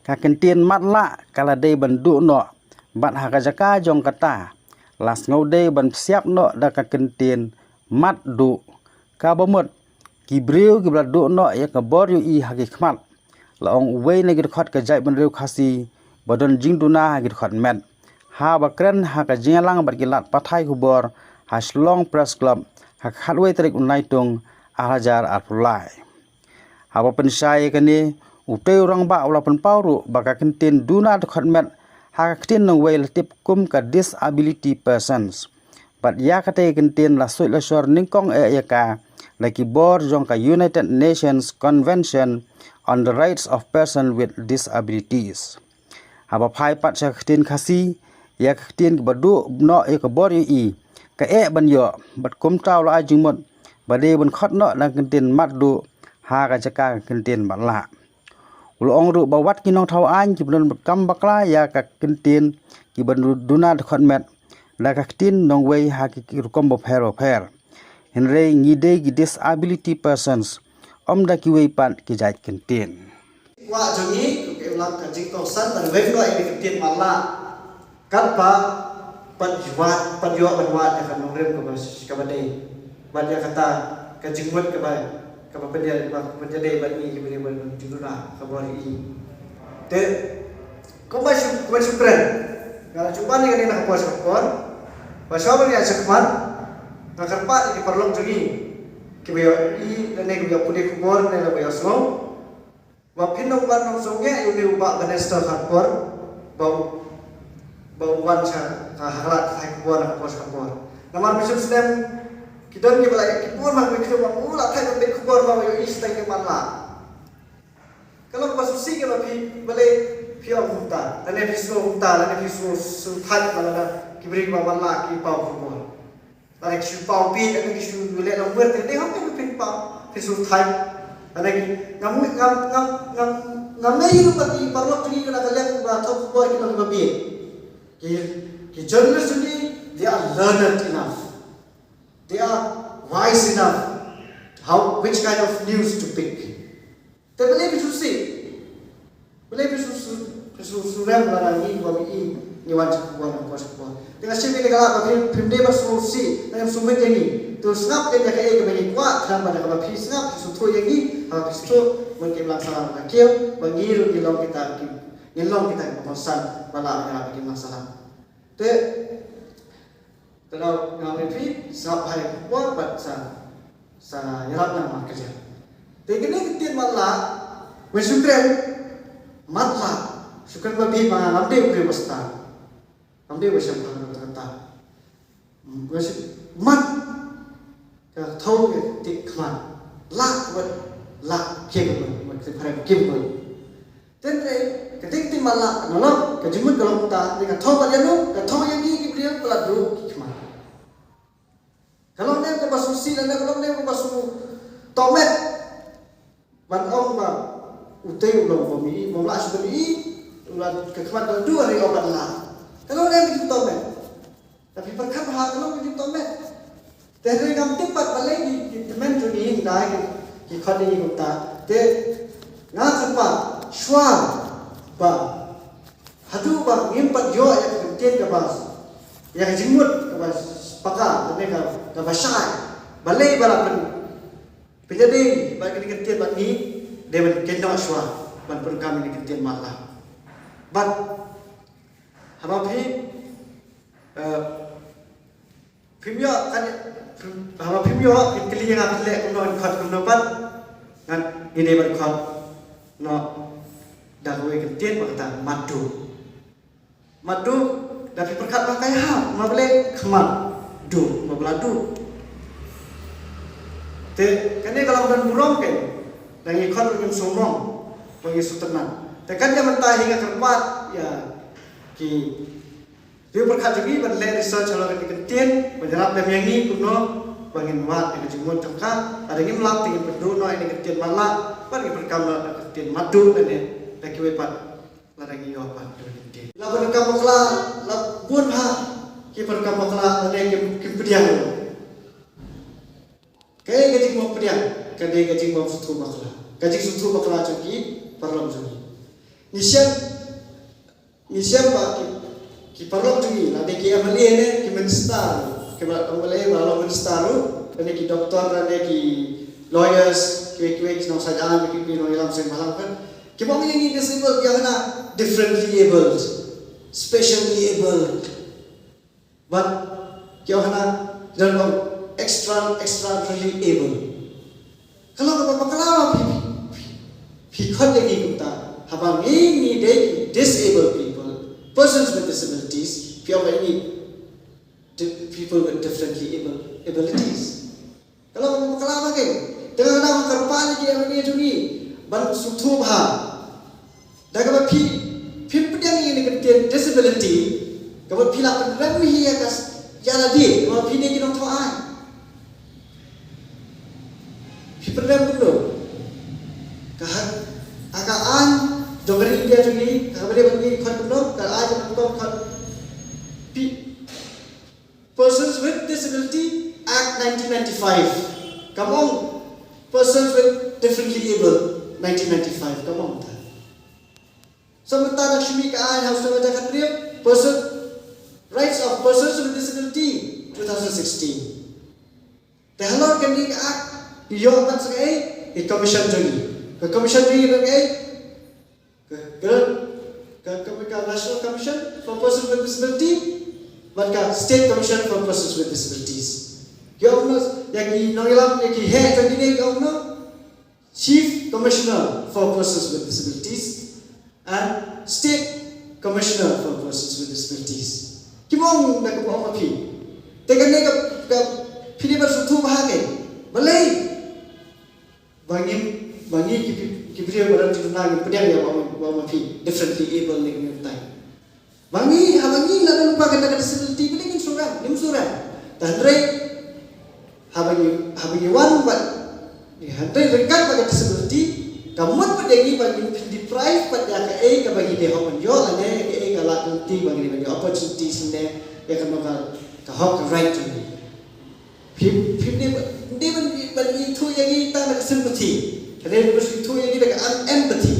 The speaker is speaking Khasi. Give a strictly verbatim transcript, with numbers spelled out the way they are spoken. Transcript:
Ka kyntien matlah ka la dei ban duh noh, bad ha ka jaka jong kata la sngewdei ban psiap noh da ka kyntien matduh. Kaba mut, ki briew kiba la duh noh ïa ka bor ïohi ha ki khmat, la ong uwei na ki dkhot ka jaitbynriew Khasi ba don jingduna ha ki dkhot met, haba kren ha ka jingïalang bad ki lad pathai khubor ha Shillong Press Club ha ka khatwei tarik u Naitung ar hajar arphew lai. Haba pynshai ïa kane, utei u rangbah u la pynpaw ruh ba ka kyntien duna dkhot met ha ka ktien nongwei la tip kum ka disability persons. Bad ïa katei ka kyntien la suid la shor nyngkong eh ïa ka da ki bor jong ka United Nations Convention on the Rights of Persons with Disabilities. Haba phai pat sha ka ktien Khasi, ïa ka ktien kaba duh noh ïa ka bor ïohi, ka eh ban ïoh, bad kumta u la ai jingmut ba dei ban khot noh da ka kyntien matduh ha ka jaka ka kyntien matlah. U la ong ruh ba wat ki nongthaw aiñ kiba don kam bakla ïa ka kyntien kiba du-, duna dkhot met da ka ktien nongwei ha ki, ki rukom bapher bapher. Hynrei ngi dei ki disability persons, ym da kiwei pat ki jait kyntien. Kwah jong ngi, ka im lang ka jingkongsan ban weng noh ïa ka kyntien matlah. Katba pat ïa wad, pat ïoh ban wad ïa ka nongrim kaba, kaba dei. Bad ïa kata ka jingmut kaba, kaba pynïa, kaba pynïadei bad ngi kiba dei ban jingduna ka bor ïohi. Te kumba shu, kumba shu kren, nga la ju ban ïa kane na ka por sha ka por. Ba shuwa ban ïa shakmat, nga kyrpad ïa ki paralok jong ngi kiba ïohi lane kiba ïa pule khubor ne la ba ïa sngew. Ba phin nang ban nang sngewthuh ïa une u bah Bannister kharkor, ba u, ba u wan sha ka ha ka lad thait khubor ha ka por sha ka por. Namar mynshem snem ki don kiba la ïa ki por ma ki khubor ba u la thait ban bit khubor ba u ïohi sha ka matlah. Ka long ba sngewsih ïa ba phi, balei phi ong kumta, lane phi sngew kumta, lane phi sngew sngewthuh ba lada ki briew ba matlah ki paw khubor. Lada ki shu paw bit, lada ki shu leh longwei, te dei hok, te phin paw, phin shu thait. Lada ki, ngam, ngam, ngam, ngam, ngam ngeit ruh ba ki paralok jong ngi na ka liang ba thoh khubor ki long kiba bieit. Ki, ki journalist jong ngi, they are learned enough. They are wise enough how, which kind of news to pick. Te balei phi shu sih? Balei phi shu, shu, phi shu, shu rem lada ngi, ba ngi, ngi wan sha khubor, wan sha khubor. Te nga sngewthuh ïa ka lad ba phi, phim dei ban shu sih, lane shu mut ïa ngi. To sngap ïa ka, ïa kaba ngi kwah, khnang ba da kaba phi sngap, phi sngewthuh ïa ngi, haba phi sngewthuh, ban kim lang sahlang ka kiew, ba ngi ruh ngi long kita, ki, ngi long kita kiba kongsan, ba lah ban ïarap ïa ki lang sahlang. Te Te nga ong ïa phi, sngap bha ïa ka khubor bad sa, sa ïarap na mar kjat. Te kane ka ktien matlah, wen shu kren, matlah, shu kren ba bit ma nga, ngam dei u briew ba stad. Ngam dei ba shemphang kata kata. Wen shu, mat, ka thaw ka tik khmat. Lah wat, lah, kim wat, wat, kim wat. Tynrai, ka tik tik matlah, ka nalor, ka jingmut ka long kumta, ne ka thaw bad ïano, ka thaw ïa ngi ki briew ba la duh ki khmat. Ka long ne kaba sngewsih, ne ka long ne kaba sngewtohmet. Ban ong ba utei u long ba mih, ba mlah shu ba mih, u la ka khmat ka duh, hynrei ong ba lah. Ka long ne ka jingtohmet. Tapi pyrkhat bha ka long ka jingtohmet. Te hynrei ngam tip pat balei ki, ki tymmen jong ngi hynda ki, ki khot ïa ngi kumta. Te nga kyrpad shuwa ba haduh ba ngim pat ïoh ïa ka ktien kaba, ïa ka jingmut kaba paka, lane ka, kaba shai. Balei ba la pyn, pynïadei bad kane ka ktien bad ngi, dei ban kynnoh shuwa ban pyndonkam ïa ka ktien matlah. Bad haba phi, eh, phim ïoh, kan, phim, haba phim ïoh, phin kylli ïa nga phi leh kumno, phin khot kumno pat, ngan, ngi dei ban khot noh da kawei ka ktien ba kata matduh. Matduh, da phi pyrkhat ba ka ïahap, ma balei khmat duh, ma ba la duh. Te kane ka long ban burom kein, da ngi khot ba ngim sngewmong, ba ngi sngewtynnat. Te kan ïa mynta hi nga kyrpad ïa ki riew pyrkhat jong ngi ban leh research halor kane ka ktien, ban ïarap lem ïa ngi kumno ba ngin wad ïa ka jingmut jong ka. Lada ngim lap te ngin pynduh noh ïa kane ka ktien matlah, bad ngin pyndonkam noh ïa ka ktien matduh lane da kiwei pat lada ngi ïoh pat ïa kane ka ktien. La pyndonkam bakla, la bun bha ki pyndonkam bakla lane kim, kim pdiang. Kaei ka jingmut pdiang, ka dei ka jingmut sngewthuh bakla. Ka jingsngewthuh bakla jong ki paralok jong ngi. Ngi shem, ngi shem ba ki, ki paralok jong ngi, lane ki M L A ne ki minister, ki ba M L A ba long minister ruh, lane ki doctor, lane ki lawyers, kiwei kiwei ki nongshah jain, kiwei ki nongïalam seng bhalang kan. Ki ong ïa ngi disabled, ïa kane differently abled, specially abled. Bad ki ong hana, ki don ong extra, extraordinarily able. Ka long kaba bakla ba phi, phi, phi khot ïa ngi kumta. Haba ngi, ngi dei disabled people, persons with disabilities, phi ong ïa ngi di-, people with differently able abilities. Ka long kaba bakla ba ngi. Te nga kyrpad ïa ki M L A jong ngi ban sngewthuh bha. Da kaba phi, phim pdiang ïa kane ka ktien disability, kaba phi la pynrem hi ïa ka, ïa lade, kaba phi dei ki nongthoh aiñ. Phi pynrem kumno? Ka ha, ha ka aiñ jong ka ri India jong ngi, kaba dei ban ngi khot kumno? Ka aiñ jong ngi khot P-, Persons with Disability Act nineteen ninety-five. Kam ong Persons with Differently Able nineteen ninety-five. Kam ong ta. Sa mynta da ka shim ïa ka aiñ ha u snem ar hajar khathynriew, Person, Rights of Persons with Disability two thousand sixteen. Te halor kane ka act, ïoh ban sa kaei, ka commission jong ngi. Ka commission jong ngi ka kaei, ka, ka, ka, ka, ka National Commission for Persons with Disability, bad ka State Commission for Persons with Disabilities. Ki ong noh, ïa ki nongïalam, ïa ki heh jong kine ki ong noh, Chief Commissioner for Persons with Disabilities and State Commissioner for Persons with Disabilities. Ki ong da kaba ong ma phi. Te kane ka, ka, phi dei ban sngewthuh bha kein. Balei? Ba ngi, ba ngi ki, ki briew ba don jingduna ngi pdiang ïa ba, ba ma phi differently able ne ngi tai. Ba ngi, haba ngi la don pat kata ka disability, balei ngin sngewrem, ngim sngewrem. Te hynrei haba ngi, haba ngi wan bad, hynrei ryngkat bad ka disability, ka mut pat ïa ngi ba ngin pyndeprive pat ïa kaei kaba ngi dei hok ban ïoh, lane kaei ka lah lynti ba ngi dei ban ïoh, opportunities ne ïa kano ka, ka hok, ka right jong ngi. Phim, phim dei ban, dei ban, ban ithuh ïa ngi tang da ka sympathy. Ka dei ban ithuh ïa ngi da ka em-, empathy.